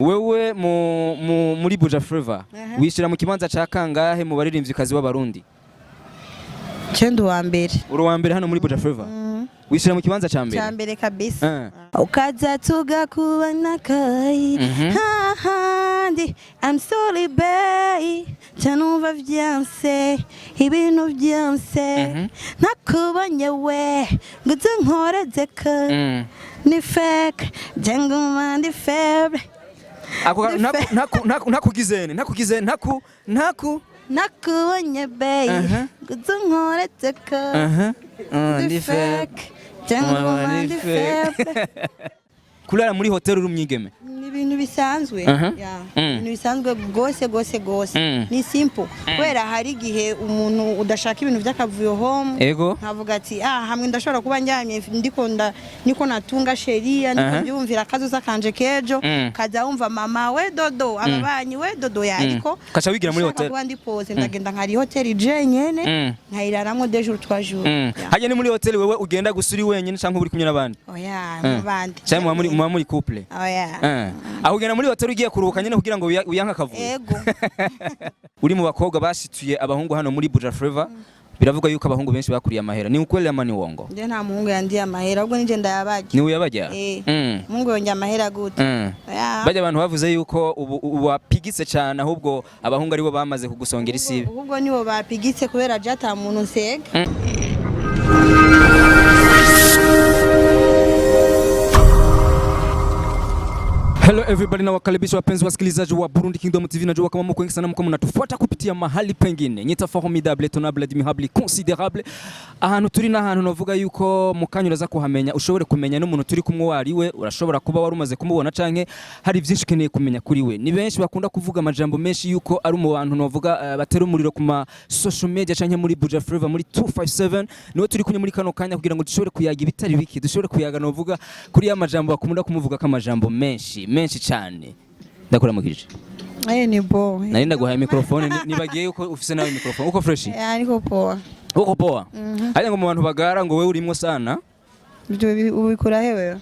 Wewe muri Buja Flava Aha. wishira mu kibanza ca kangahe mu baririmvyikazi b'Abarundi? Cenda uwa mbere. Uri uwa mbere hano muri Buja Flava? Wishira mu kibanza ca mbere? Cya mbere kabisa. Ukaza tugakubana kai hahandi. I'm sorry bae, canumva vyanse, ibintu vyanse. Ntakubonye we ngo uze nkorezeko. Ni fake jenguma ndi faible. Ako ntakugizene ntakugize ntaku ntaku Nakubonye bae ngo uze nkorezeko. Aha. Ndi Ndi fake. fake jenguma ndi faible. Kurara muri hotel uri umwigeme? Ni ibintu bisanzwe. Ya, ibintu bisanzwe gose gose gose. Ni simple kubera hari igihe umuntu udashaka ibintu by'akavuyo home. Nkavuga ati ah, hamwe ndashobora kuba njyamye ndiko nda niko natunga sheria ndiko mbyumvira akazoza kanje kejo. Kaza wumva mama we dodo, ababanyi we dodo ya, ariko Ukaca wigira muri nshaka hotel? kuba ndi pose, ndagenda nkari hotel jenyene, nkayiraramwo deux jours, trois jours. Ya. Hajya ni muri hotel wewe ugenda gusa uri wenyine canke uri kumwe n'abandi? Oya, mu bandi. Canke muba muri couple? Oya. Aho ugenda muri hotel ugiye kuruhuka nyine kugira ngo wiyanke akavuyo? Ego. Uri mu bakobwa bashituye abahungu hano muri Buja Flava, biravuga yuko abahungu benshi bakuriye amahera. Ni ukweli ama ni uongo? Nje nta muhungu yandiye amahera, ahubwo nije ndayabarya. Ni uyabarya? Eh. Muhungu yongeye amahera gute? Oya. Bajya abantu bavuze yuko ubu wapigitse cyane, ahubwo abahungu aribo bamaze kugusongera isibe. Ahubwo nibo bapigitse kubera je ata muntu nsega. Hello everybody, na wakaribisha wapenzi wasikilizaji wa Burundi Kingdom TV. Najua kama mko wengi sana mko mnatufuata kupitia mahali pengine. Nyita formidable, tonable, admirable, considerable. Ahantu turi n'ahantu navuga yuko mukanya uraza kuhamenya, ushobore kumenya n'umuntu turi kumwe wariwe, urashobora kuba wari umaze kumubona canke hari byinshi ukeneye kumenya kuri we. Ni benshi bakunda kuvuga amajambo menshi yuko ari mu bantu navuga batera umuriro ku ma social media canke muri Buja Flava muri 257. Niwe turi kumwe muri kano kanya kugira ngo dushobore kuyaga ibitari biki, dushobore kuyaga navuga kuri ya majambo bakunda kumuvuga ko amajambo menshi menshi cyane. Ndakuramukije. Eh, ni bo. Nari ndaguhaye microphone, nibagiye yuko ufise nawe microphone. Uko fresh? Eh, niko poa. Uko poa? Hajya ngo mu bantu bagara ngo wewe urimwo sana. Ibyo ubikura hewe?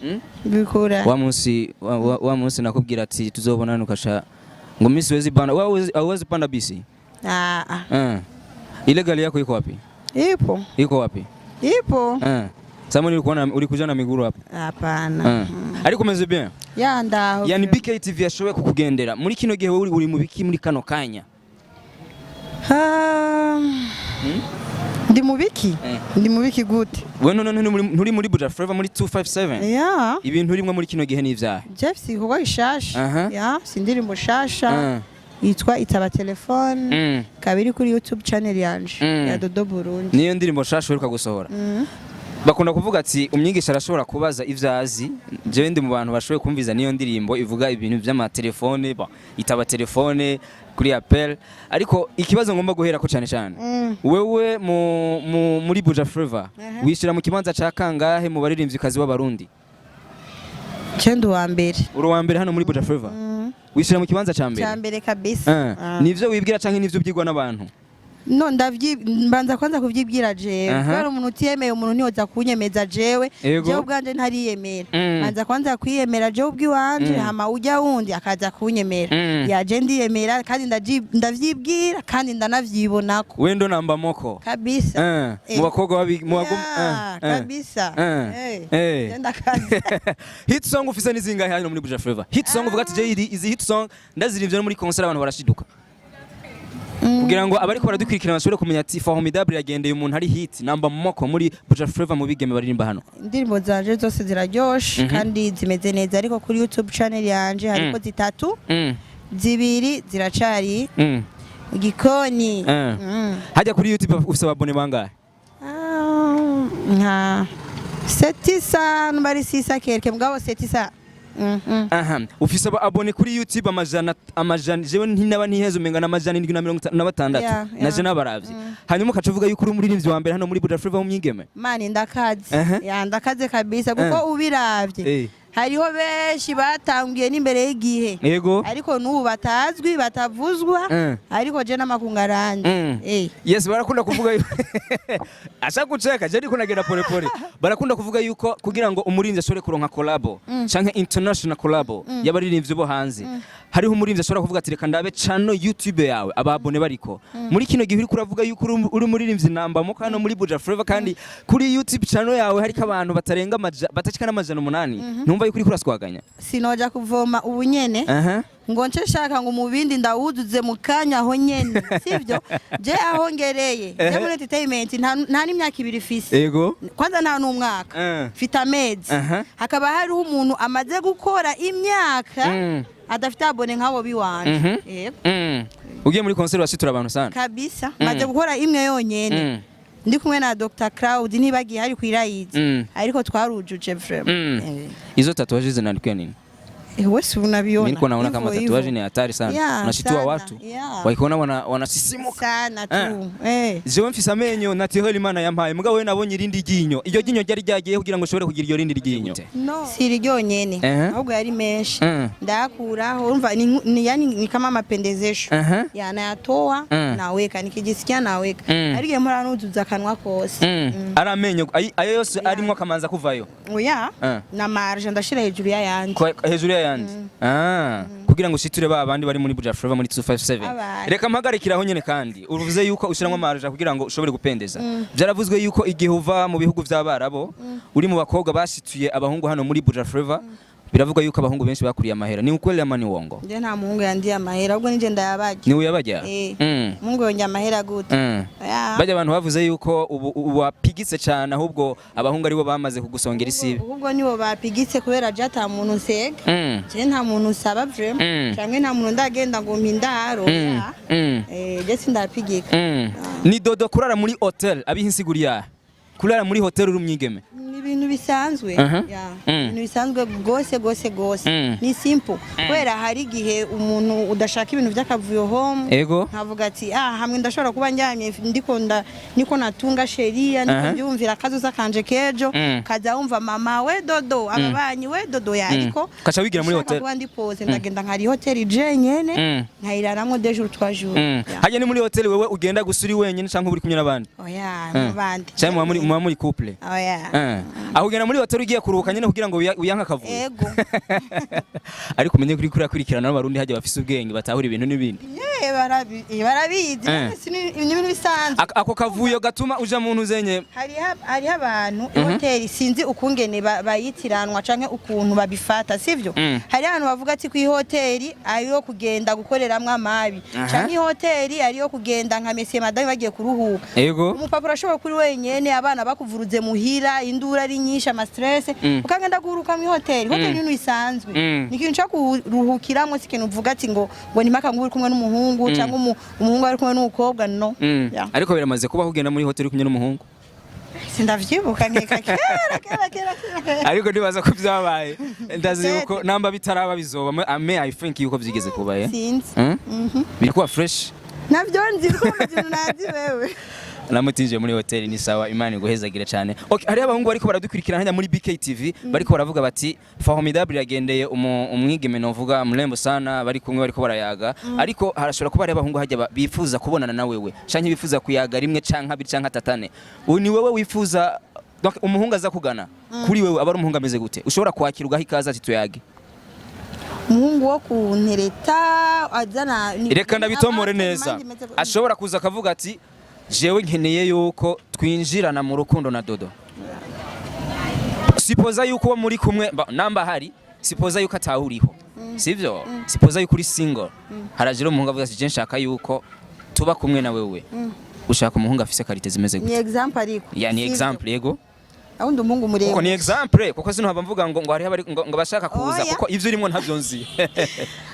Ubikura? Wa munsi wa munsi nakubwira ati tuzobonana ukasha ngo mimi siwezi panda. Wewe hauwezi panda bisi? Ah ah. Ile gari yako iko wapi? Ipo. Iko wapi? Ipo. Samani ulikuwa na ulikuja na miguru hapa? Hapana. Ariko umeze bien? Ya, ndaho. Yani BKTV yashoboye kukugendera muri kino gihe, wewe uri mu biki muri kano kanya? Ah, ndi mu biki? Eh. Ndi mu biki gute? Wewe none nturi muri Buja Flava muri 257? Ya. Ibintu urimwo muri kino gihe ni ivyahe? Jeff si igikorwa gishasha. Ya, si indirimbo shasha yitwa Itaba Telefone. Kabiri kuri YouTube channel yanje ya Dodo Burundi. Niyo ndirimbo nshasha uheruka gusohora? Bakunda kuvuga ati umwigisha arashobora kubaza ivyo azi. Jewe ndi mu bantu bashoboye kumviza niyo ndirimbo ivuga ibintu vy'amatelefone, itaba telefone kuri appel. Ariko ikibazo ngomba guherako cyane cyane, wewe muri Buja Flava wishira mu kibanza ca kangahe mu baririmvyikazi b'Abarundi? Cenda uwa mbere. Uri uwa mbere hano muri Buja Flava? Wishira mu kibanza ca mbere? Cya mbere kabisa. Ah. Nivyo wibwira canke nivyo byigwa n'abantu? No, ndavyi mbanza kwanza kuvyibwira jewe. Kubera umuntu utiyemeye, umuntu ntiyoza kunyemeza jewe. Jewe ubwanje ntariyemera. Mbanza kwanza kwiyemera jewe ubwiwanje, hama ujya wundi akaza kunyemera. Yaje ndiyemera kandi ndavyibwira kandi ndanavyibonako. Wendo namba moko. Kabisa. Mu bakobwa babi mu Ya, kabisa. Genda kazi. Hit song ufise ni zingahe hano muri Buja Flava? Hit song uvuga ati je izi hit song ndazirimbye no muri concert abantu barashiduka, kugira ngo abariko baradukurikirana bashobore kumenya ati Formidable yagendeye umuntu ari hit namba moko muri Buja Flava mu bigeme baririmba hano. Indirimbo zanje zose ziraryoshe kandi zimeze neza, ariko kuri YouTube channel yanje hariko zitatu, zibiri ziracari igikoni. Hajya kuri YouTube ufise ababone bangahe? Ah, nka 700 bari sisa kereke mugabo 700. Aha, ufise aba abone kuri YouTube amajana amajana, jewe ntinaba ntiheze umenga na 756. Naje nabaravye. Hanyuma ukaca uvuga yuko uri umuririmbyi wa mbere hano muri Buja Flava w'umwigeme. Mani ndakaze. Ya, ndakaze kabisa kuko ubiravye. Hariho benshi batangiye n'imbere y'igihe, ariko n'ubu batazwi, batavuzwa, ariko je n'amakungu aranje. Yes, barakunda kuvuga ashaka guceka, je ndiko nagenda pole pole. Barakunda kuvuga yuko kugira ngo umurinzi ashobore kuronka collabo canke international collabo y'abaririmbyi bo hanze, hariho umurinzi ashobora kuvuga ati: "Reka ndabe channel YouTube yawe, aba abonnés bariko." Muri kino gihe uriko uravuga yuko uri umuririmbyi nambamo kano muri Buja Flavor, kandi kuri YouTube channel yawe hariko abantu batarenga batashika n'800, ntumva yuko uriko uraswaganya? Sinoja kuvoma ubu nyene ngo nce nshaka ngo mu bindi ndawuzuze mu kanya aho nyene, sivyo? Je aho ngereye, je muri entertainment nta n'imyaka 2 fise. Kwanza nta n'umwaka, mfite amezi. Hakaba hariho umuntu amaze gukora imyaka adafite abonnés nk'abo biwanje. Yego. Ugiye muri concert washitura abantu sana. Kabisa, maze gukora imwe yonyene, ndi kumwe na Dr Cloud, ntibagiye hari ku irayizi, ariko twarujuje vraiment. Hizo tatuaje zinaandikiwa nini? Wewe unaviona. Mimi nilikuwa naona Hivyo kama hivyo. tatuaje ni hatari sana. Yeah, Unashitua sana. watu. Wakiona wanasisimuka. Sana tu. Jewe mfise amenyo naturel Imana yampaye, mugabo we nabonye irindi ryinyo. Iryo ryinyo ryari ryagiye kugira ngo ushobore kugira iryo rindi ryinyo. No. Si ryonyene, ahubwo yari menshi. Ndayakuraho, urumva ni yani ni kama mapendezesho. Ya, nayatoa, naweka, nikijisikia naweka. Ariko iyo mpora nuzuza akanwa kose. Ari amenyo ayo yose arimwo akamanza kuvayo. Oya, na marge ndashira hejuru y'ayandi. Hejuru y'ayandi. Ah, kugira ngo ushiture ba bandi bari muri Buja Flavor muri 257. Abandi. Reka mpagarikira aho nyene, kandi uruvuze yuko ushiramwo amaruja kugira ngo ushobore gupendeza. Byaravuzwe yuko igihe uva mu bihugu by'Abarabo uri mu bakobwa bashituye abahungu hano muri Buja Flavor. Biravugwa yuko abahungu benshi bakuriye amahera. Ni ukweli ama ni uongo? Nje nta muhungu yandiye amahera, ahubwo nije ndayabarya. Ni uyabajya? Eh. Muhungu yongeye amahera gute? Oya. Bajya abantu bavuze yuko ubu wapigitse cyane, ahubwo abahungu aribo bamaze kugusongera isibe. Ahubwo nibo bapigitse, kubera je ata muntu nsega. Je nta muntu nsaba vraiment. Canke nta muntu ndagenda ngo mpindaro. Oya. Je sindapigika. Ni dodo kurara muri hotel, abiha insiguri yahe kurara muri hotel uri umwigeme? Ni ibintu bisanzwe. Ya, ibintu bisanzwe gose gose gose. Ni simple, kubera hari igihe umuntu udashaka ibintu by'akavuyo home, nkavuga ati: "Ah, hamwe ndashobora kuba njyamye, ndiko nda niko natunga sheria, niko mbyumvira akazoza kanje kejo." Kaza wumva mama we dodo, ababanyi we dodo ya, ariko Ukaca wigira muri nshaka hotel. kuba ndi posée, ndagenda nkari hotel jenyene, nkayiraramwo deux jours, trois jours. Ya. Hajya ni muri hotel wewe ugenda gusa uri wenyine canke uri kumwe n'abandi? Oya, n'abandi. Canke muba muri couple? Oya. Aho ugenda muri hotel ugiye kuruhuka nyine kugira ngo wiyanke akavuyo? Ego. Ariko umenye kuri kurikurikirana n'Abarundi hajya bafise ubwenge, batahura ibintu n'ibindi. Yeah, barabizi. Ni ibintu bisanzwe. Ako kavuyo gatuma uja mu ntu zenye. Hariho abantu ihoteli sinzi ukungene bayitiranwa canke ukuntu babifata, sivyo? Hariho abantu bavuga ati ku ihoteli ariyo kugenda gukoreramwo amabi, canke ihoteli ariyo kugenda nka monsieur madame bagiye kuruhuka. Umupapa urashobora kuri wenyene, abana bakuvuruze muhira, induru ari nyinshi, ama stress, ukagenda guhuruka mu ihoteli. Hoteli ni ibintu bisanzwe. Ni ikintu cyo kuruhukiramwo, si ikintu uvuga ati ngo ni mpaka ngo uri kumwe n'umuhungu cyangwa umuhungu ari kumwe n'umukobwa, no. Yeah. Ariko biramaze kubaho ugenda muri hotel uri kumwe n'umuhungu? Sindavyibuka, nkeka kera kera kera kera. Ariko ndibaza ko byabaye, ndazi yuko namba bitaraba bizoba ame. I think yuko byigeze kuba, eh? Sinzi. Biri kuba fresh. Navyo nzi kuko amazina nazi wewe. Namutinjiye muri hoteli, ni sawa. Imana iguhezagire cyane. Okay, hariho abahungu bariko baradukurikirana hanya muri BKTV, bariko baravuga bati Formidable yagendeye umwigeme novuga mrembo sana, bari kumwe bariko barayaga, ariko harashobora kuba hari abahungu hajya bifuza kubonana na wewe canke bifuza kuyaga rimwe canke abiri canke atatane. Uyu ni wewe wifuza, donc umuhungu aza kugana kuri wewe aba ari umuhungu ameze gute ushobora kwakira ugaha ikaze ati tuyage? Umuhungu wo kuntereta azana Reka ndabitomore neza, ashobora kuza akavuga ati: "Jewe nkeneye yuko twinjirana mu rukundo na Dodo." Sipoza yuko uwo muri kumwe namba hari, sipoza yuko atawuriho, sivyo? Sipoza yuko uri single, harajira umuhungu avuga ati: "Je nshaka yuko tuba kumwe na wewe." Ushaka umuhungu afise qualité zimeze Ni gute? example ariko. Ya, ni Sivyo? example, yego. Awundi umuhungu Kuko muremure. ni example, kuko sino mvuga ngo hariho abari ngo bashaka kuza. Oya. Kuko ivyo urimo ntavyo nzi.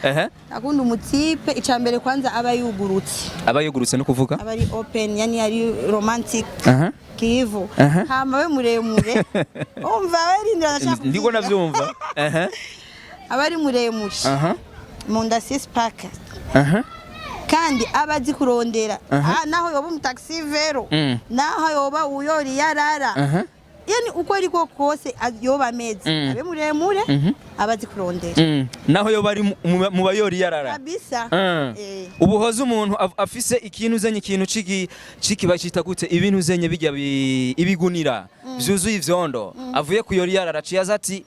Ehe. Akunda umu type, icambere kwanza aba yugurutse. Aba yugurutse no kuvuga? Aba ari open, yani ari romantic. Kivu. Hama we muremure, umva we rindira, ndashaka Ndiko kubwira. navyumva, ehe. Aba ari muremure, mu nda six pack, kandi aba azi kurondera. Ah, naho yoba umutaxi vélo, naho yoba uyori yarara. Yani uko ariko kose yoba ameze, abe muremure, aba azi kurondera. Naho yoba ari mu bayori yarara. Kabisa. Eh. Ubuhoza umuntu afise ikintu uzenye, ikintu ciki ciki bacita gute, ibintu uzenye bijya ibigunira vyuzuye ivyondo, avuye kuyori yarara, aciye aza ati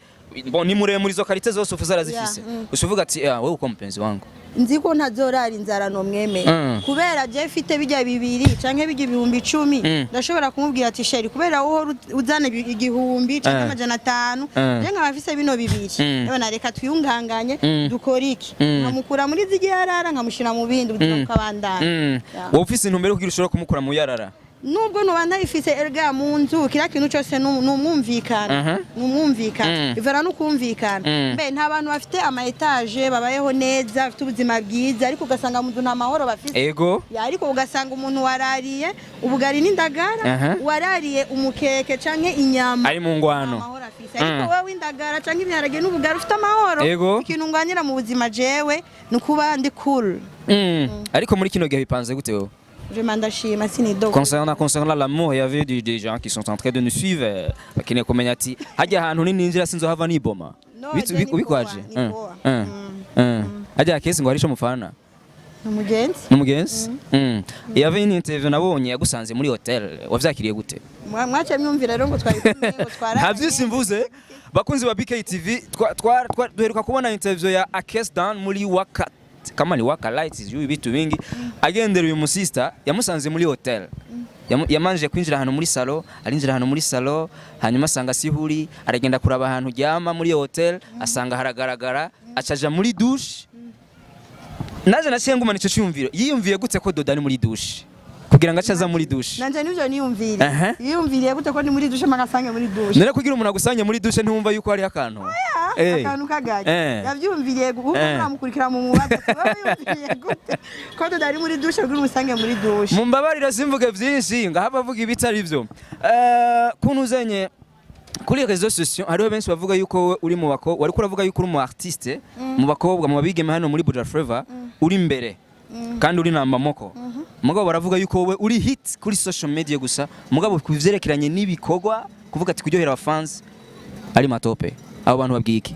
bon, ni muremure, izo qualité zose ufuze arazifise. Yeah. Ushuvuga ati: "Ah, wewe uko mpenzi wangu." Nzi ko ntazorara inzara, nomwemeye, kubera je mfite bijya bibiri canke bijya 10,000, ndashobora kumubwira ati: "Chéri, kubera wowe uzana 1,000 canke 500, je nkaba mfise bino bibiri, none reka twiyunganganye, dukore iki." Nkamukura muri zigi yarara, nkamushira mu bindi, ubuzima bukabandanya. Yeah. Wowe ufise intumbero yo kugira ushobora kumukura mu yarara? Nubwo nuba ntayifise, erega mu nzu kiriya kintu cyose ni umwumvikano. Ni umwumvikano, bivana no kumvikana. Mbe nta bantu bafite ama étage, babayeho neza, bafite ubuzima bwiza, ariko ugasanga mu nzu nta mahoro bafite? Ego. Ya, ariko ugasanga umuntu warariye ubugari n'indagara, warariye umukeke canke inyama, ari mu ngwano. Nta mahoro afise. Ariko wowe w'indagara canke ibiharage n'ubugari ufite amahoro. Ikintu ngwanira mu buzima jewe ni ukuba ndi cool. Ariko muri kino gihe bipanze gute wowe? Vraiment ndashima, sinidoga. Concernant l'amour, il y avait des gens qui sont en train de nous suivre, bakeneye kumenya ati hajya ahantu ninjira sinzohava niboma. No, je ni Ubikwaje? poa, ni poa. Hajya kesi ngo hari ico mufana? Ni umugenzi. N'umugenzi. Il y avait une interview nabonye yagusanze muri hotel, wavyakiriye gute? Mwaciye mwumvira rero ngo twari kumwe, ngo twararanye. Nta vyinshi mvuze. Bakunzi ba BKTV, duheruka kubona interview ya Akes Dan muri Waka, kama ni Waka Lights, sijui vitu vingi, agendera uyu musista yamusanze muri hotel. Yamanje kwinjira ahantu muri salon, arinjira ahantu muri salon, hanyuma asanga sihuri, aragenda kuraba ahantu uryama muri iyo hotel, asanga haragaragara, acaja muri douche. Naje naciye ngumana ico cyumviro: yiyumviye gute ko Dodo ari muri douche kugira ngo ace aza muri douche? Nanje nivyo niyumviriye. Yiyumviriye gute ko ni muri douche, magasange muri douche? None kugira umuntu agusanye muri douche, ntiwumva yuko hariho akantu? Akantu kagaki? Yavyumviriye ubu, muramukurikira mu mubaza ati: "Wowe wiyumviriye gute ko tudari muri douche kugira umusange muri douche?" Mumbabarira simvuge byinshi ngahava avuga ibitari byo. Kuntu uzenye kuri réseaux sociaux, hariho benshi bavuga yuko wowe uri mu bakobwa, wariko uravuga yuko uri mu artiste, mu bakobwa, mu babigeme hano muri Buja Flavor uri imbere kandi uri namba moko. Mugabo baravuga yuko wowe uri hit kuri social media gusa, mugabo ku vyerekeranye n'ibikorwa, kuvuga ati kuryohera abafans, ari matope. Abo bantu babwiye iki?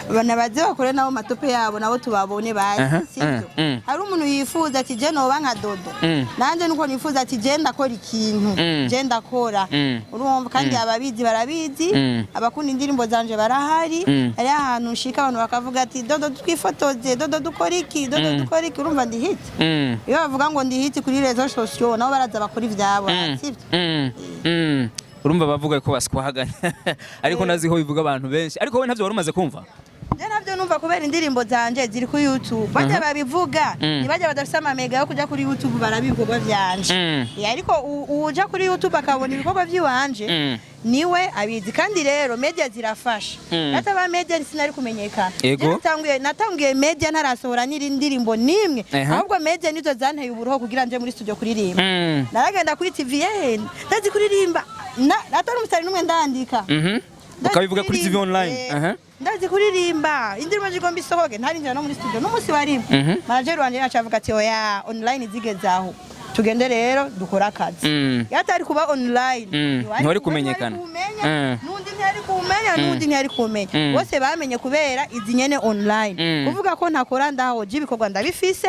Bana baze bakore nabo matope yabo, nabo tubabone bazi, sibyo? Hari umuntu yifuza ati: "Je noba nka Dodo." Nanje nuko nifuza ati: "Je ndakora ikintu, je ndakora." Urumva kandi ababizi barabizi, abakunda indirimbo zanje barahari. Hari ahantu nshika abantu bakavuga ati: "Dodo, twifotoze, Dodo, dukora iki, Dodo, dukora iki." Urumva ndi hit. Iyo bavuga ngo ndi hit kuri réseaux sociaux, nabo baraza bakora ivyabo, sibyo? Urumva bavuga ko baswaganya, ariko nazi ko bivuga abantu benshi, ariko wowe ntavyo wari umaze kumva? Je navyo numva kubera indirimbo zanje ziri kuri YouTube. Bajya babivuga, ntibajya badafise amamega yo kuja kuri YouTube baraba ibikorwa vyanje. Ariko uja kuri YouTube akabona ibikorwa vy'iwanje, niwe abizi. Kandi rero media zirafasha. Nataba media sinari kumenyekana. Je natanguye media ntarasohora n'irindi ndirimbo nimwe. Ahubwo media nizo zanteye uburoho kugira nje muri studio kuririmba. Naragenda kuri TV, yehe, ndazi kuririmba, atari umusitari n'umwe ndandika. Ukabivuga kuri TV online? Ndazi kuririmba, indirimbo zigomba isohoke, ntarinjira no muri studio n'umunsi warimwe. Manager wanje yacu avuga ati: "Oya, online zigeze aho, tugende rero dukore akazi." Yatari kuba online, ntiwari kumenyekana. Kumenya, n'undi ntiyari kumenya, n'undi ntiyari kumenya. Bose bamenye kubera izi nyene online. Kuvuga ko ntakora ndaho, je ibikorwa ndabifise.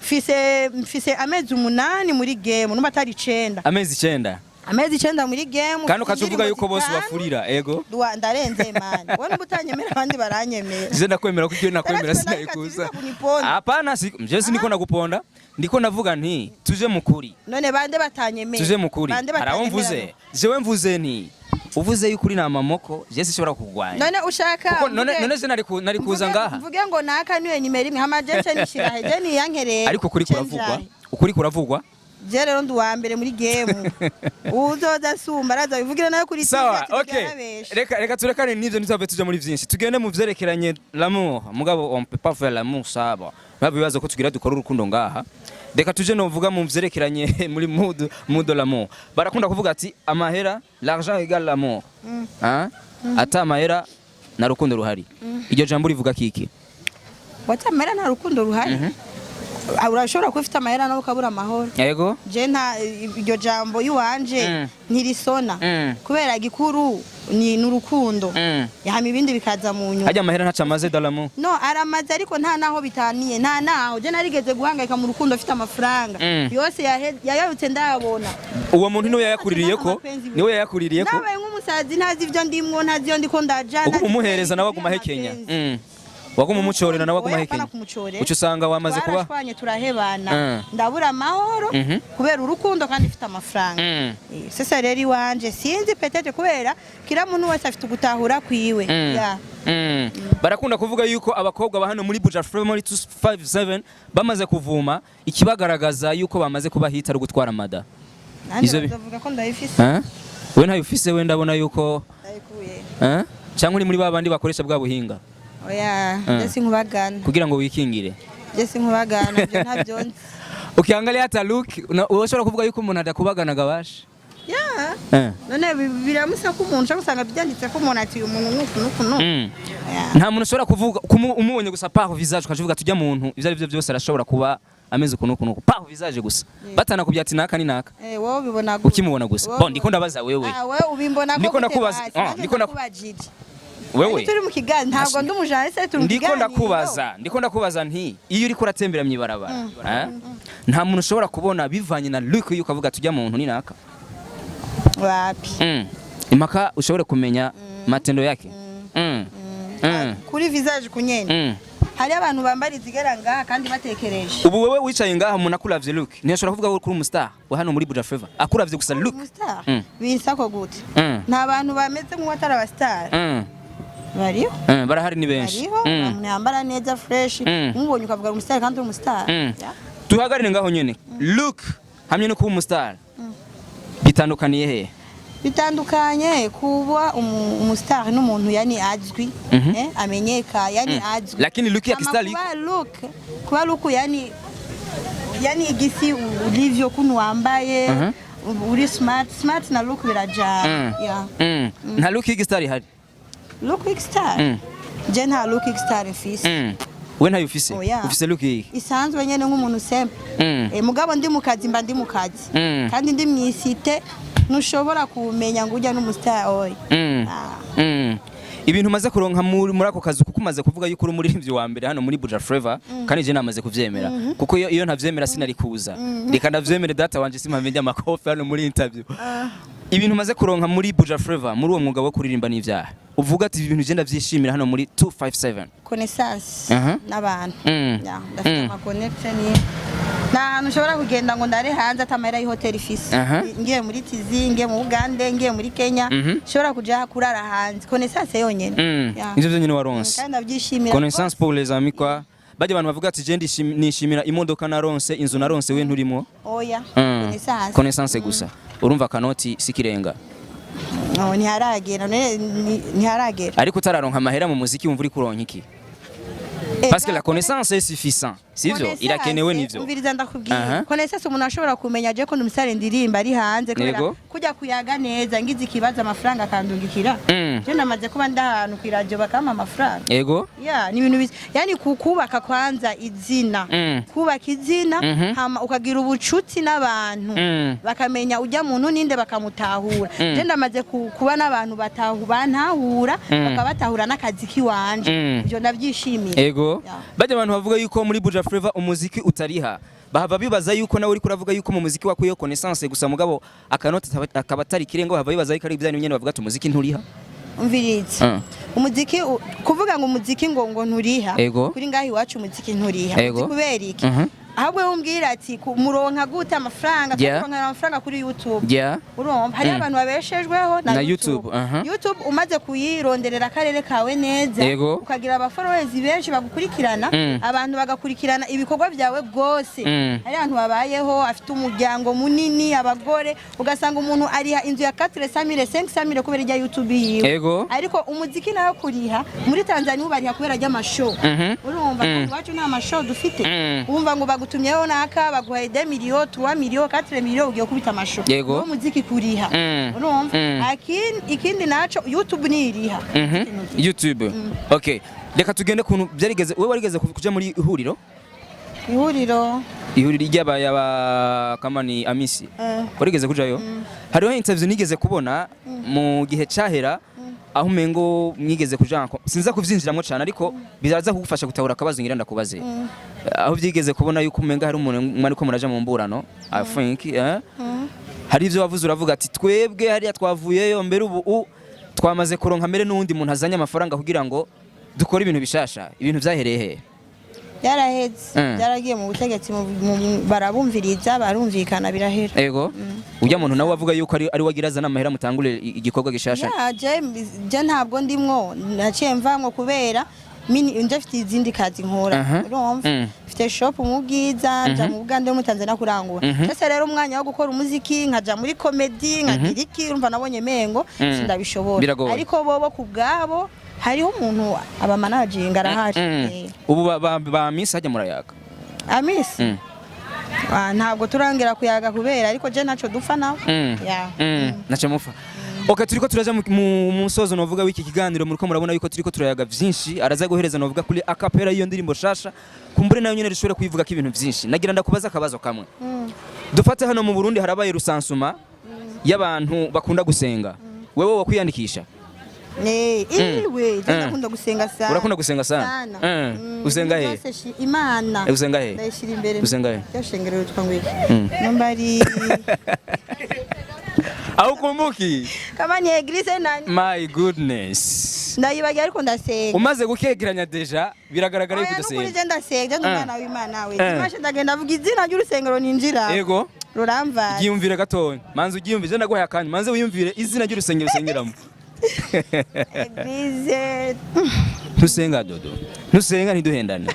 Mfise amezi 8 muri game, numva atari 9. Amezi 9? Amezi 9 muri game. Kandi ukaca uvuga indirimbo yuko bose 5. bafurira ego. Ndarenze man, wowe nimba utanyemera abandi baranyemera. Je ndakwemera kuko iyo nakwemera Taratibu sinayikuza. kuniponda. Hapana, si je siniko naguponda, ndiko navuga nti tuje mukuri. None bande batanyemera? Tuje mukuri. Bande Hari aho batanyemera? mvuze, jewe mvuze nti uvuze yuko uri namamoko, je sinshobora kugwanya. None ushaka Kuko none none je nari kuza ngaha. Mvuge ngo naka niwe nimero imwe, hama je nce nishira he? Je niyankereye. Ariko ukuri kuravugwa, ukuri kuravugwa. Je rero ndi uwa mbere muri game, uzoza asumba araza bivugira nawe kuri TV Sawa. ati Okay. byarabeshe. Reka turekane n'ivyo, ntitwave tuja muri vyinshi, tugende mu vyerekeranye l'amour. Mugabo on peut pas faire l'amour, ça bon, babu bibaza ko tugira dukora urukundo ngaha. Reka tuje novuga mu vyerekeranye muri mood de l'amour. Barakunda kuvuga ati amahera, l'argent égale l'amour, hein, ata amahera na rukundo ruhari. Iryo jambo rivuga kiki? Watamera nta rukundo ruhari. Ah, urashobora kuba ufite amahera nawe ukabura amahoro. Yego. Je nta iryo jambo iwanje ntirisona, kubera gikuru ni n'urukundo, hama ibindi bikaza mu nyuma. Hajya amahera ntaco amaze dalamu. No, aramaze, ariko nta naho bitaniye, nta naho. Je narigeze guhangayika mu rukundo afite amafaranga yose yayarutse ndayabona. Uwo muntu niwe yayakuririye ko, niwe yayakuririye ko. Nabaye nk'umusazi, ntazi ibyo ndimwo, ntazi iyo ndiko ndaja. Uguma ntazi umuhereza nawe aguma ahekenya. amapenzi. Waguma umucorera nawe aguma Oya, ahekenya. apana kumucorera. Uca usanga wamaze kuba Twarashwanye, turahebana, ndabura amahoro kubera urukundo kandi ifite amafaranga. Sasa rero iwanje sinzi, peut-être kubera kila muntu wese afite ugutahura kwiwe. Yeah. Barakunda kuvuga yuko abakobwa ba hano muri Buja Flava muri 257 bamaze kuvuma, ikibagaragaza yuko bamaze kuba hita ari gutwara mada. Nanjye Ivyo bazovuga ko ndayifise. Eh? We ntayo ufise, we ndabona yuko Ndayikuye. Eh? Cyangwa uri muri ba bandi bakoresha bwa buhinga Oya, je sinkubagana. kugira ngo wikingire. Je sinkubagana, ibyo ntabyo nzi. Ukiangalia hata look urashobora kuvuga yuko umuntu adakubagana gabasha. Yeah. Eh. None biramusa ko umuntu ushobora gusanga byanditse ko umuntu ati uyu muntu nuku nuku nuku. Yeah. Nta muntu ushobora kuvuga umubonye gusa par visage ukavuga tujya muntu ivyo ari byo byose arashobora kuba ameze ukuntu ukuntu par visage gusa, batanakubwira ati naka ni naka. Eh, wowe ubibona gute? Ukimubona gusa. Wowe Bon, ndiko ndabaza wewe. Ah, wewe ubimbona ko Ndiko gute ndakubaza. basi? Ah, Nanjye ndiko ndakubajije. Wewe. Turi mu kiganiro, ntabwo ndi umujournaliste, turi mu Ndiko kiganiro. ndakubaza, ndiko ndakubaza nti iyo uriko uratembera mw'ibarabara, eh? Nta muntu ushobora kubona bivanye na look yuko avuga tujya muntu ni naka. Wapi? Impaka ushobore kumenya matendo yake. Kuri visage kunyene. Hari abantu bambara izigera ngaha kandi batekereje. Ubu wewe wicaye ngaha, umuntu akuravye look ntiyashobora kuvuga ko uri umustar wa hano muri Buja Flava akuravye gusa look. Umustar bisako gute? Nta bantu bameze nk'uwatari abastar bariho. Barahari ni benshi. Bariho. Umuntu yambara neza fresh, umubonye ukavuga ngo umustar kandi uri umustar. Yeah. Tuhagarire ngaho nyene, look hamwe no kuba umustar bitandukaniye he? Bitandukanye kuba umustar n'umuntu yani azwi, amenyeka, yani azwi. Lakini look ya Ama kistar iko. Kuba look yani igisi ulivyo kunu wambaye, uri smart, smart na look birajana. Yeah. Nta look y'igistar ihari. Look star? Je nta look star mfise. We ntayo ufise? Oya. Ufise look iyi? Isanzwe nyene nk'umuntu simple. Mugabo ndi mu kazi, mba ndi mu kazi. Kandi ndi mw'isite, ntushobora kumenya ngo ujya n'umustar oya. Ah. Ibintu umaze kuronka muri ako kazi, kuko umaze kuvuga yuko uri umuririmbyi wa mbere hano muri Buja Flava, kandi je namaze kuvyemera, kuko iyo ntavyemera sinari kuza. Reka ndavyemere data wanje, simpamve njya amakofi hano muri interview. Ibintu umaze kuronka muri Buja Flava muri uwo mwuga wo kuririmba n'ivyaha, uvuga ati ibi bintu je ndavyishimira hano muri 257? Connaissance n'abantu. Ya, ndafite ama connection. Nta hantu ushobora kugenda ngo ndare hanze atamahera y'ihoteli ifise. Ngiye muri Tizi, ngiye mu Bugande, ngiye muri Kenya, nshobora kuja kurara hanze, connaissance yonyene. Ya. Ivyo vyonyene waronse? Kandi ndabyishimira. Connaissance pour les amis quoi. Bajya abantu bavuga ati je nishimira imodoka naronse, inzu naronse, we nturimo? Oya, connaissance. Connaissance gusa. Urumva kanoti sikirenga. No, ntiharagera none ntiharagera. Ariko utararonka amahera mu muziki, wumva uri kuronka iki? Parce que la connaissance est suffisant, sivyo? Connaissance, Irakenewe nivyo. Umviriza ndakubwira, connaissance umuntu ashobora kumenya je ko ndi umusare ndirimba ari hanze kubera kujya kuyaga neza, ngize ikibazo amafaranga akandungikira. Je ndamaze kuba ndi ahantu ku iradiyo bakampa amafaranga. Ya, ni ibintu yani kubaka kwanza izina, kubaka izina, hama ukagira ubucuti n'abantu, bakamenya ujya muntu ninde, bakamutahura. Je ndamaze kuba n'abantu bantahura, bakabatahura n'akazi kiwanje. Ibyo ndabyishimiye. Ya. Bajya abantu bavuga yuko muri Buja Flava umuziki utariha, bahava bibaza yuko nawe uriko uravuga yuko mu muziki wakuyeho connaissance gusa, mugabo akanota akaba atari kirenga, bahava bibaza yuko ari ibyanyu nyene bavuga ati umuziki nturiha. Umviriza, umuziki kuvuga ngo umuziki ngo nturiha, kuri ngaho iwacu umuziki nturiha. Uzi kubera iki? Ahubwo wowe umbwira ati muronka gute amafaranga? Turonka amafaranga kuri YouTube. Urumva hariho abantu babeshejweho na Na YouTube. YouTube, aha. YouTube umaze kuyironderera akarere kawe neza, ukagira aba followers benshi bagukurikirana, abantu bagakurikirana ibikorwa byawe rwose. Hari abantu babayeho, afite umuryango munini, abagore, ugasanga umuntu ariha inzu ya 400 000, 500 000 kubera ijya YouTube yiwe. Ariko umuziki nawe kuriha muri Tanzania bariha kubera ry'amashow. Urumva, kandi iwacu nta mashow dufite. Urumva ngo bagutumyeho naka, baguhaye 2 millions, 3 millions, 4 millions, ugiye kubita amashow. Uwo muziki kuriha. Urumva, ikindi naco YouTube niriha. YouTube. Okay, reka tugende kuntu byarigeze, wewe warigeze kuja muri ihuriro? Ihuriro. Ihuriro ry'aba yaba kama ni Amisi. Eh. Warigeze kujayo? Hariho interview nigeze kubona mu gihe cahera aho umengo mwigeze kuja, sinza kuvyinjiramo cyane, ariko biraza kugufasha gutahura akabazo ngira ndakubaze. Aho byigeze kubona yuko umenga hari umuntu mwariko muraja mu mburano, I think, hari ivyo wavuze, uravuga ati twebwe hariya twavuyeyo mbere, ubu twamaze kuronka mbere n'uwundi muntu azanye amafaranga kugira ngo dukore ibintu bishasha. Ibintu vyahereye he? Byaraheze. Byaragiye mu butegetsi, barabumviriza, barumvikana, birahera. Ego, ujya muntu nawe avuga yuko ari wagira azana amahera mutangure igikorwa gishasha. Ya, je ntabwo ndimwo, naciye mvamwo kubera mini ndafite izindi kazi nkora. Urumva, mfite shop mu Bwiza, nja mu Bugande no mu Tanzania kurangura. Sasa rero umwanya wo gukora umuziki, nkaja muri comedy, nkagira iki, urumva nabonye mengo sindabishobora. Biragoye. Ariko bobo ku bwabo hariho umuntu aba managing arahari. Ubu ba Miss hajya murayaga? Amisi? Ah, ntabwo turangira kuyaga kubera, ariko je ntaco dupfa nawe. Ya. Naca mufa. Okay, turiko turaja mu musozo novuga w'iki kiganiro. Muriko murabona yuko turiko turayaga vyinshi. Araza guhereza novuga kuri a cappella y'iyo ndirimbo shasha, kumbure nayo nyene rishobora kuyivuga ko ibintu vyinshi. Nagira ndakubaza akabazo kamwe. Dufate hano mu Burundi harabaye recensement y'abantu bakunda gusenga, wewe wakwiyandikisha? Eh, iwe je ndakunda gusenga sana. Urakunda gusenga sana? Sana. Usenga he? Byose Imana. Usenga he? Ndayishira imbere. Usenga he? Ryashengero yitwa ngo iki? Numba ari Au kumbuki? Kama ni église nani? My goodness. Ndayibagiye, ariko ndasenga. Umaze gukegeranya déjà biragaragara yuko Oya, nukuri udasenga. je ndasenga, ndi umwana w'Imana we. Dimanche ndagenda avuga izina ry'urusengero ninjira. Ego. Ruramvaye. Giyumvire gatonya, manze ugiyumvire, je ndaguhaye akanya, manze wiyumvire izina ry'urusengero usengeramo. Église. Ntusenga dodo, ntusenga, ntiduhendane.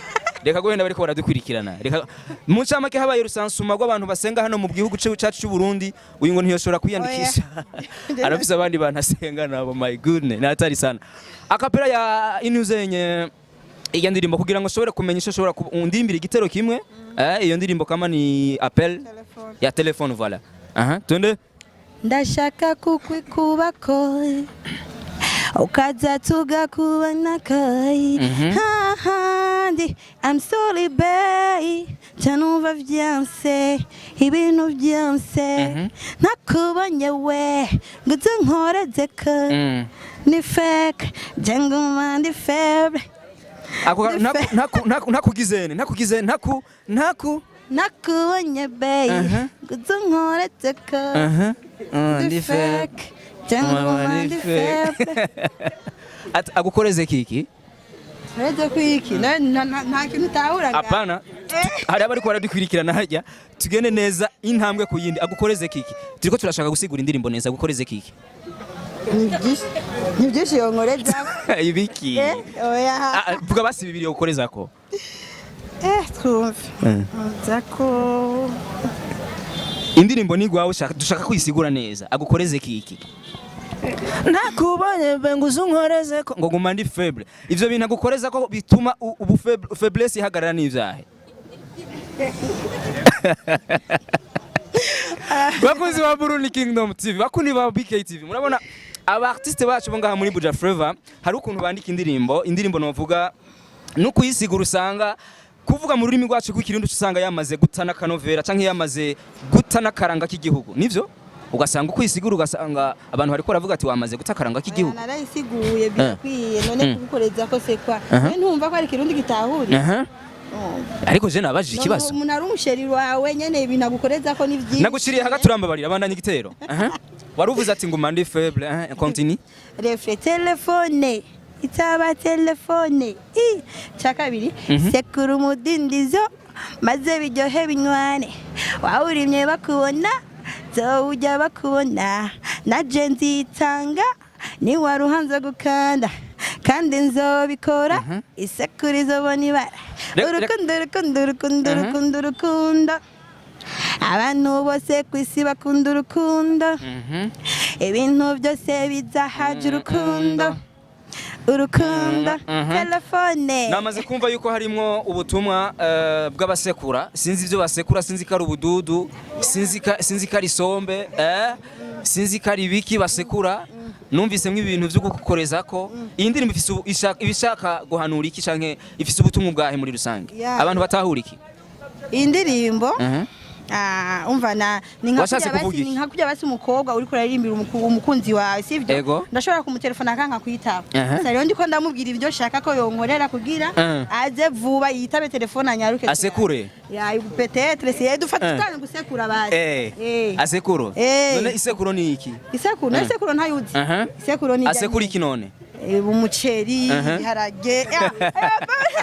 Reka guhenda bariko baradukurikirana. Reka mu ncamake, habaye recensement rw'abantu basenga hano mu gihugu cyacu cy'u Burundi, uyu ngo ntiyoshobora kwiyandikisha, arafise abandi bantu asenga nabo. My goodness, natari sana. A cappella ya inuzenye iyo ndirimbo kugira ngo ushobore kumenya icyo ushobora undimbira igitero kimwe, iyo ndirimbo kama ni appel Telefone. ya telefone, voilà. Aha, twende. Ndashaka kukwikubako ukaza tugakubana kai hahandi. I'm sorry bae, nca vyanse, ibintu vyanse, ntakubonye we ngo uze nkoreze ko ni fake, je nguma ndi faible. Ako ntakugizene, ntakugize, ntaku ntaku Nakubonye bae, ngo uze nkoreze ko aha ndi fake, je nguma ndi faible. Ati agukoreze kiki? Uretse ko iki nta kintu utahuraga. Apana, hari abariko baradukwirikirana hajya, tugende neza intambwe ku yindi. Agukoreze kiki? Turiko turashaka gusigura indirimbo neza. Agukoreze kiki? Ni byinshi yonkoreza. Ibiki? Eh, oya. Ah, ah, vuga basi bibiri yogukorezako. Eh, twumve nza ko Indirimbo ni gwawe, dushaka kuyisigura neza. Agukoreze kiki? Nakubonye be ngo uzunkoreze ko ngo guma ndi faible. Ivyo bintu agukoreza ko bituma ubu faiblesse ihagarara n'ivyahe? Bakunzi ba Burundi Kingdom TV, bakundi ba BK TV, murabona aba artiste bacu bo ngaha muri Buja Flavor hari ukuntu bandika indirimbo. Indirimbo novuga no kuyisigura, usanga kuvuga mu rurimi rwacu rw'ikirundi usanga yamaze gutana kanovera canke yamaze gutana karanga k'igihugu. Nivyo, ugasanga uko uyisigura ugasanga abantu bariko baravuga ati wamaze guta akaranga k'igihugu. Narayisiguye birakwiye. None kugukoreza ko c'est quoi? Ntumva ko ari ikirundi gitahura? Aha. Ariko je nabajije ikibazo. Umuntu ari umu chéri wawe nyene, ibintu agukoreza ko ni byinshi. Naguciriye hagati, urambabarira, abandanya igitero. Aha, wari uvuze ati nguma ndi faible, continue. Refrain: telefone itaba telefone. Cya kabiri, sekura umudindizo maze biryohe binywane, wawurimye bakubona, ujya bakubona, naje nzitanga niwaruhanze gukanda, kandi nzobikora isekuru izobona ibara. Urukundo, urukundo, urukundo, urukundo, urukundo, abantu bose ku isi bakunda urukundo, ibintu byose bizahaje urukundo, urukundo, telefone. Namaze kumva yuko harimwo ubutumwa bw'abasekura. Sinzi ibyo basekura, sinzi ko ari ubududu, sinzi ko ari isombe, sinzi ko ari ibiki basekura. Numvisemwo ibintu byo gukoreza ko iyi ndirimbo ifise ibishaka guhanura iki canke ifise ubutumwa bwahe muri rusange? Yeah. Abantu batahura iki? Iyi ndirimbo, ah, umva, na ni nka Washatse kurya kuvuga basi, iki? ni nka kurya basi umukobwa uriko uraririmbira umukunzi wawe, sivyo? Ego. Ndashobora kumutelefona akanka kwitaba. Sasa rero ndiko ndamubwira ibyo shaka ko yonkorera kugira aze vuba yitabe telefone, anyaruke. Asekure. Ya, peut-être si dufata tutane gusekura basi. Asekuro. None isekuro ni iki? Isekuro, no, isekuro ntayuzi. Isekuro ni Asekura iki none? Umuceri, ibiharage. Ya,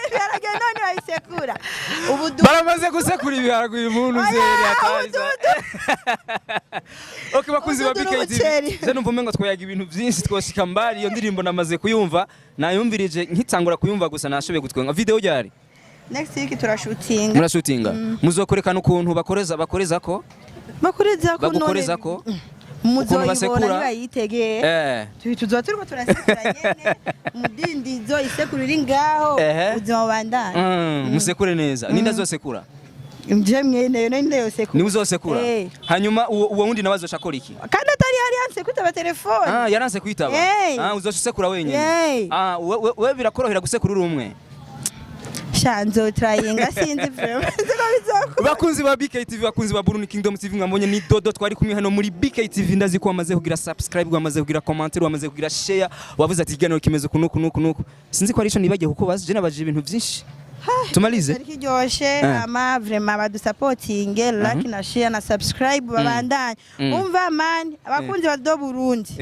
ibiharage none bayisekura ubu Baramaze gusekura ibiharage uyu muntu Oya, zeri atariza. Okay, bakunzi ba Ubududu BKTV. n'umuceri. Je numva umengo twayaga ibintu byinshi, twoshika mbari. Iyo ndirimbo namaze kuyumva, nayumvirije nkitangura kuyumva gusa nashoboye gutwenga. Video ryari? Next week turashutinga. Murashutinga. Muzokorekana ukuntu bakoreza ko Bakoreza ko none? Bagukoreza ko? Muzoyibona. Basekura? Nibayitegeye. Tuzoba turiko turasekura nyene umudindizo, isekuru iri ngaho, ubuzima bubandanye. Musekure neza. Ninde azosekura? Nje mwene ninde yosekura? Niwe uzosekura. Hanyuma uwo wundi nawe azoca akora iki? Kandi atari hari yanse kwitaba telefone. Ah, yaranse kwitaba. Ah, uzoca usekura wenyine. Ah, we birakorohera gusekura uri umwe? Sha, nzotrayinga, sinzi vraiment siko bizokunda. Bakunzi ba BKTV, bakunzi ba Burundi Kingdom TV, mwabonye ni Dodo twari kumwe hano muri BKTV. Ndazi ko wamaze kugira subscribe, wamaze kugira commentaire, wamaze kugira share, wavuze ati ikiganiro kimeze kunuku kunuku nuku. Sinzi ko ari ico nibagiye kukubaza, je nabajije ibintu byinshi. Tumalize. Cyari kiryoshe. Ama vraiment badusapotinge, like na share na subscribe, babandanye. Umva man, abakunzi ba Do Burundi,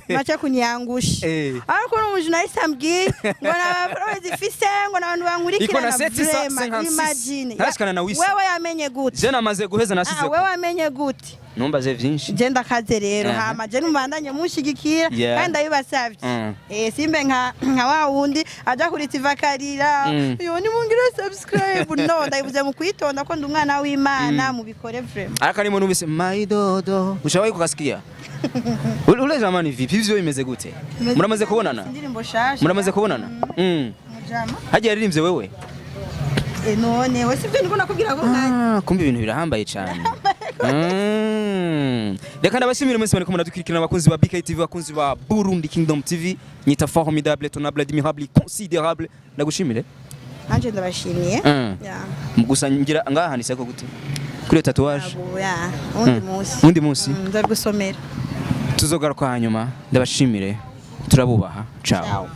mace kunyangusha. Ariko n'umujournaliste ambwiye ngo na followers ifise, ngo n'abantu Iko bankurikirana. na 756. Vraiment, imagine. Ntarashikana na wisa. Wewe yamenye gute? Je namaze guheza, nashize. Wewe wamenye gute? Numbaze vyinshi. Je ndakaze rero. Hama je numubandanye munshigikira. Kandi ndabibasavye. Simbe nka wa wundi aja kuri TV akarira, yo nimungire subscribe. No, ndabivuze mu kwitonda ko ndi umwana w'Imana, mubikore vraiment. Ariko arimo numvise my Dodo. Ushawahi kukasikia? Ule jamani, vipi ivyo bimeze gute? Muramaze kubonana? Indirimbo shasha. Muramaze kubonana? Mujama. Hagiye yaririmbye wewe? None we sivyo niko nakubwira ko nka Ah, kumbe ibintu birahambaye cyane. Reka ndabashimire mwese bariko muradukurikirana, abakunzi ba BKTV, abakunzi ba Burundi Kingdom TV. Nyita formidable, tonable, admirable, considérable. Ndagushimire. Nanje ndabashimiye. Ya. Gusa ngira ngaha handitse ko gute? Kuri iyo tatouage. Abo, ya, undi munsi. Undi munsi. Nzabigusomera. Tuzogaruka hanyuma. Ndabashimire. Turabubaha. Ciao. Ciao.